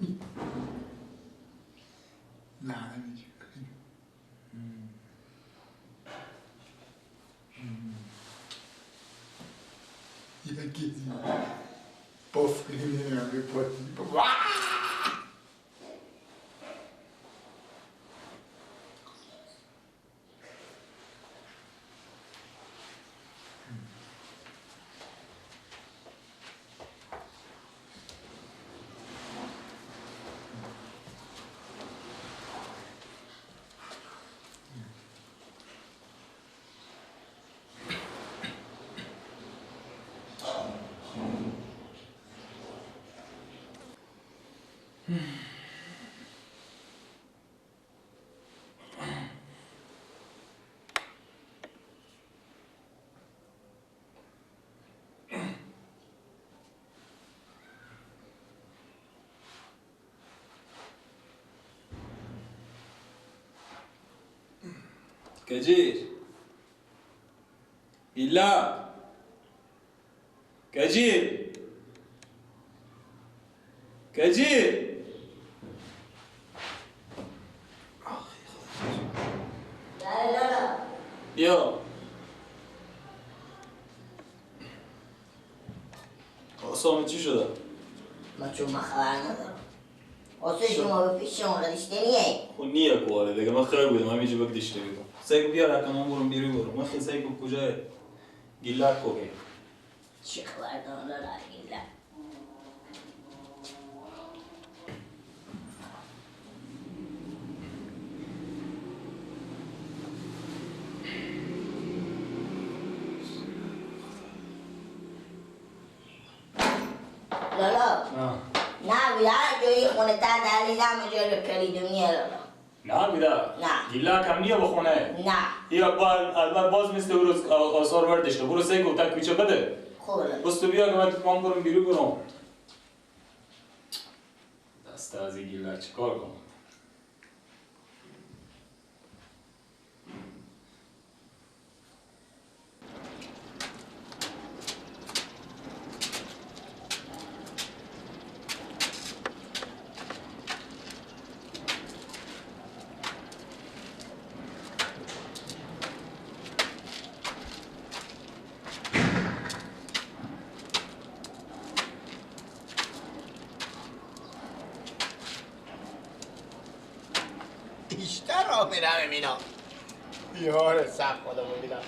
نه یکی پف کنیم می‌پریم. کجیر ایلا کجیر کجیر یا آسامه چی شده؟ من چون من خبر ندارم. آسه شما به پیش شما را دیشته نیه؟ خب نیه کواره دیگه من خیر بودم من اینجا بک دیشته بودم. سعی بیا رکم من برم بیرون برم. من خیلی سعی کجای گیلک کوگه. چی خبر دارم لالا گیلک؟ لالا نه بیدار جایی خونه تا دلیدم جلو کلیدونیه لالا. نه بیدار؟ نه. گیلک هم نیه بخونه؟ نه. یا البته باز مثل او روز آثار وردش برو سعی کن تا کوچه بده. خوب لالا. بس تو بیا که من برم بیرون برم. دست از این گیلک چیکار کنم؟ بیشتر راه میرم اینا بیار سخت خودمو میرم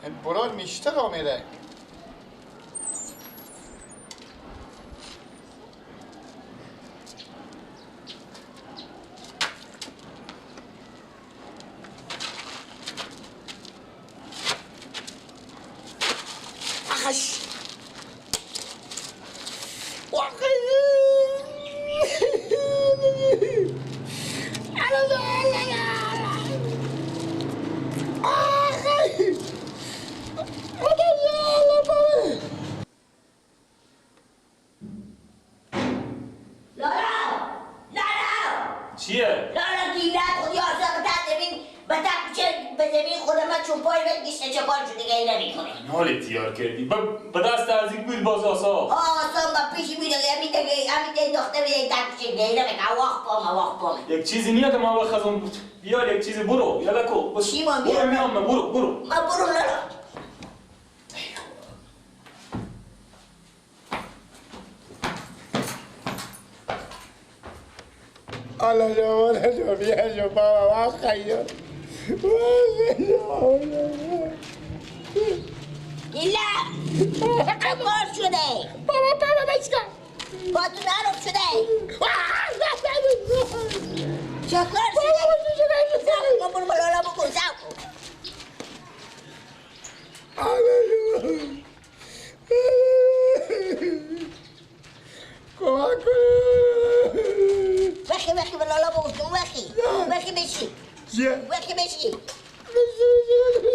این بران میشته راه میره. آخش چیه؟ لالا گیلک خودی آسان تا زمین به تا کوچه به زمین خود من چون پای بهت گشته چه کار شده دیگه نمیکنه. ناله تیار کردی به دست از این بود باز آسا. آسان با پیش میده همیده انداخته به تا کوچه دیگه نمیکنه. واخ پام واخ پام. یک چیزی نیه که من بخزم بود. بیار یک چیزی برو یالا کو. چی ما بیارم؟ برو میام من برو برو. من برو لالا. الله جو بیا جو بابا واخ جو گیلک قمار شده بابا بابا بچکا با تو نرم شده چکار شده سب کن برو لالا بکن سب کن. کمک کن. وقی وقی به لالا بگو وقی وقی بشی وقی بشی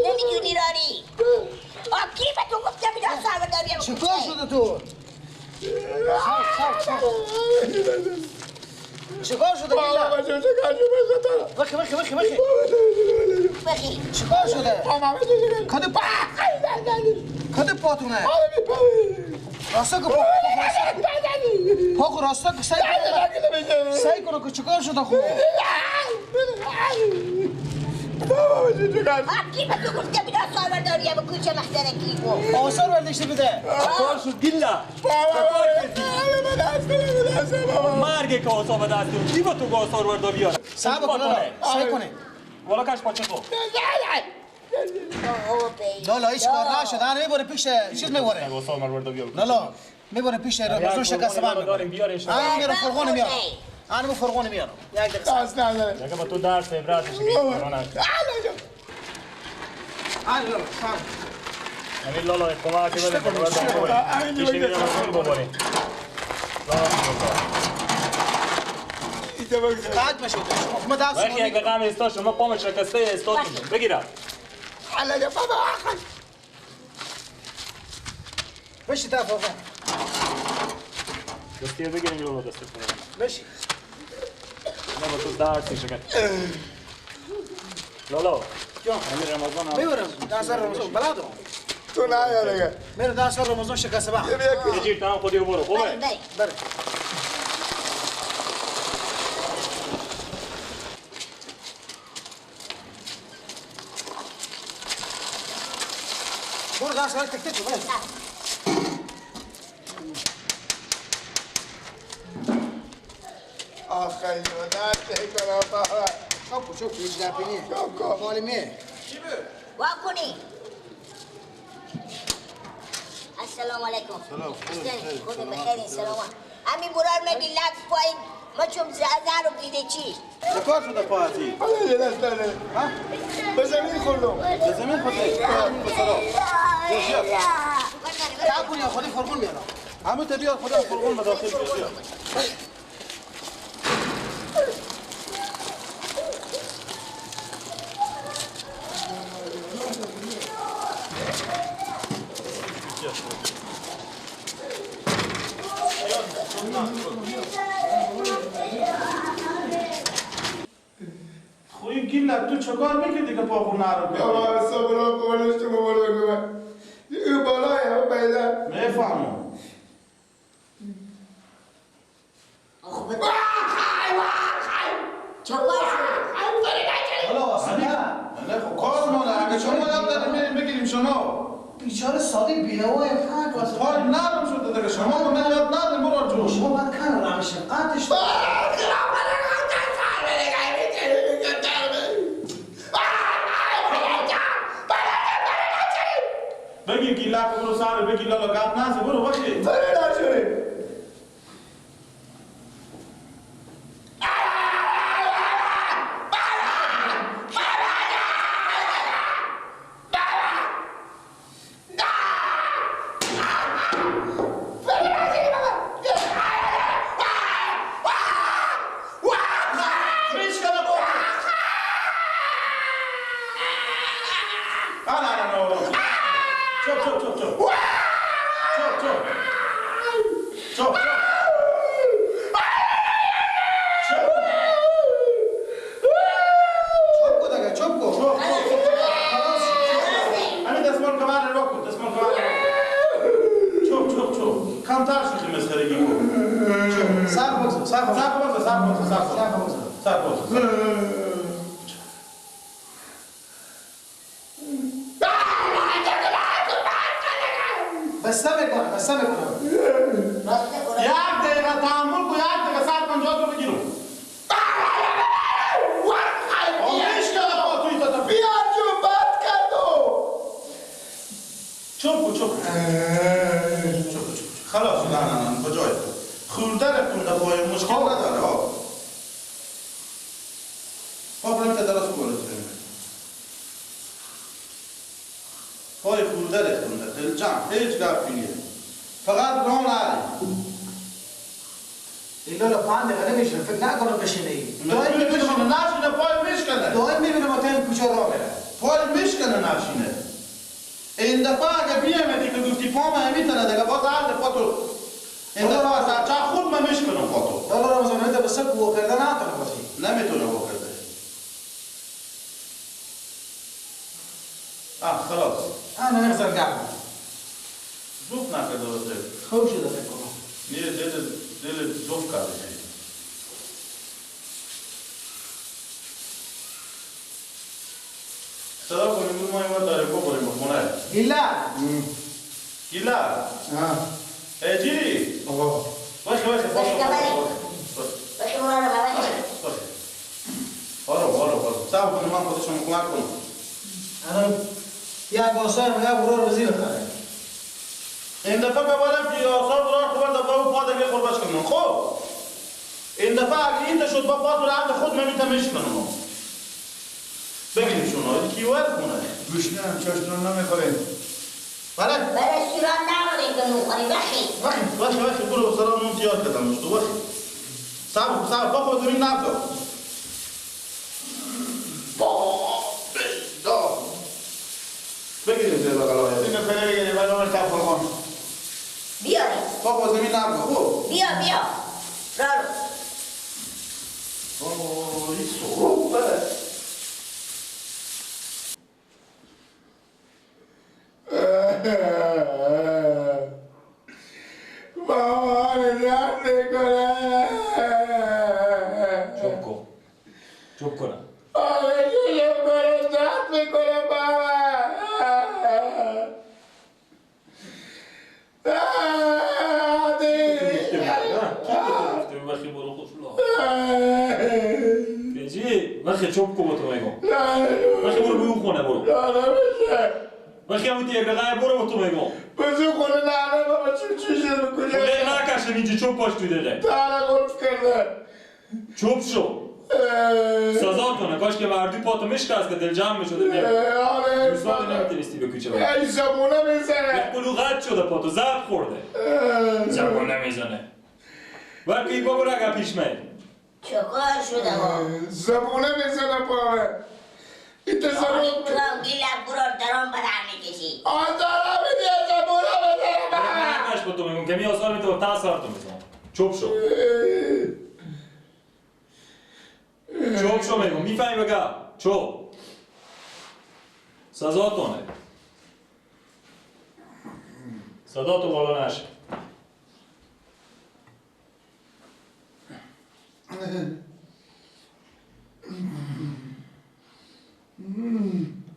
نمیدونی رانی کی به تو گفتم اینجا سر بردار. چطور شده تو؟ چیکار شده گیلک؟ وقی وقی وقی وقی وقی چیکار شده؟ کده کده پاتونه؟ راستا که پاخو راستا که سعی کنه که چیکار شده خوب. کی به تو گفته بینا آثار برداریه به کوچه مخزنکی گفت؟ آثار برداشته بده. چکار شد گیلا؟ مرگ که آثار به دست کی با تو آثار بردا بیاره؟ صبر کنه. سعی کنه. والا کاش پاچه تو. لالا هیچ کار نشد. انا میبره پیش چیز میبره. آثار بردا بیاره. لالا میبره پیش رمضان شکسته بند میبره. انا میرم فرغون میارم. انا فرغون میارم. یک دقیقه. دست نداره. دیگه با تو درس عبرت شکلی کنه. همین لالا کمک بده بابا. بابا. قد بشه ما دست وقتی یک رقم استاد شما پام شکسته استاد بگیرم. حالا بابا آخر. بشی تا بابا. دستی بگیریم لالا دستی. بشی. نه با تو درس شکست. لالا. جان رمضان میبرم 10 رمضان بلادو. تو نه یا دیگه. میرم 10 رمضان شکسته با. یه جیر تمام خودی برو خوبه. بله. برو 10 تک تک بله. آخه درد کنم بابا. چوب چوب هیچ دپینی. چوب مالمیه. واکنی. السلام علیکم. سلام. خود بخیر سلام. همین برار مگی لط پایین ما چون زر رو دیده چی؟ چکار شده پاهاتی؟ حالا یه دست داره. ها؟ به زمین خوردم. به زمین خوردی؟ به سلام. تا کنی خودی فرغون میارم. همون تا بیار خدا فرغون به داخل بیا. خوی گیلا تو چکار میکردی که پاخو نرم کردی؟ بابا صبر کن تو بابا این بالای هم پیدا میفهمم. چکار شد؟ حالا نه خب کار مانه اگه شما یاد داریم میریم بگیریم شما بیچاره ساده بینوای خاک واسه پای نرم شده دیگه شما من یاد نداریم برو جو شما باید کن روش قطعش بگیر گیلا برو سر بگیر لالا گپ نزن برو بخی خلاص. انا نقدر نقعد. زوف نکرده واسه. خوب شده فکر کنم. نه دل گیلا گیلا اجی آقا وخی وخی وخی وخی وخی آرام آرام آرام صبر کنم من خودشون کمک کنم الان یک آثار یک برار بزیر خواهد این دفعه ببرم که آثار برار خوبه دفعه او پا دیگه خوربش کنم خب این دفعه اگه این شد با پا تو عقل خود من میتمش کنم بگیریم شما کی ور کنه گوشنم چاشتون نمیخوریم بله برای سوران نمونیم که نوخوری وخی وخی وخی وخی برو سلام نون تیار کردم تو وخی صبر صبر پا خود زمین نبزار بگیریم زیر بغلایه اینو فعلا بگیریم ولی اون تفر کن بیاریم پا خود زمین نبزار خوب بیا بیا رارو آه این سروب بله بابا درد میکنه چوب کن چوب کنم آره چوب کنم درد میکنه بابا وخی چوب کو با تو میگم وخی برو بیو خونه برو وخی همون یک دقیقه برو با تو میگم بزو خونه نه بابا چی شده کجا خونه نکشم اینجا چوب باش توی دقیقه تاره قلف کرده چوب شو سزا کنه کاش که مردی پاتو میشکست که دل جمع میشده بیا دوستان نمیتونستی به کوچه بری ای زبونه میزنه یک قلو قد شده پاتو زد خورده زبونه میزنه ورکی بابا رگه پیش می چکار شده با زبونه میزنه پاوه ایت زبونه تو گیلک برار درام بدر میکشی آن درام میدیه زبونه میزنه نکش با تو میگم که می آسان میتو تا سر تو میزنم چوب شو چوب شو میگم میفهمی بگه چوب سزا تونه صدا تو بالا نشه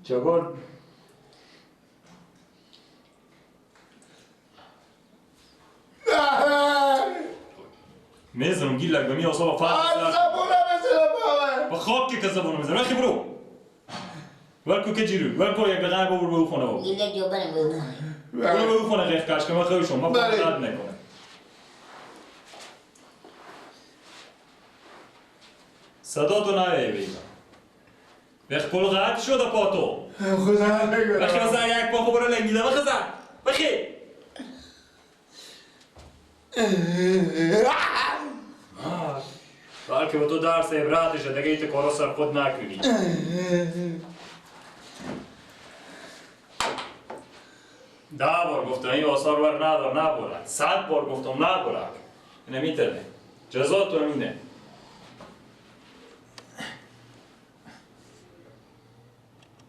چگار میزنم گیلک به می آسا فرق زبونه میزنه بابا با خواب که زبونه میزنه وخی برو ورکو که جیرو ورکو یک دقیقه برو به او خونه برو گیلک جو برم به او خونه برو به او خونه غیف کش که من خیلی شما من درد نکنه صدا تو نیایی بیگم وقت پل قطع شده پا تو خدا نگه وخی مثلا یک پا خب برو لنگیده وخی زن وخی بلکه به تو درس عبرتشه دیگه ایت کارا سر خود نکنی 10 بار گفتم این آثار بر ندار نبرد 100 بار گفتم نبرد نمیتونه جزا تو اینه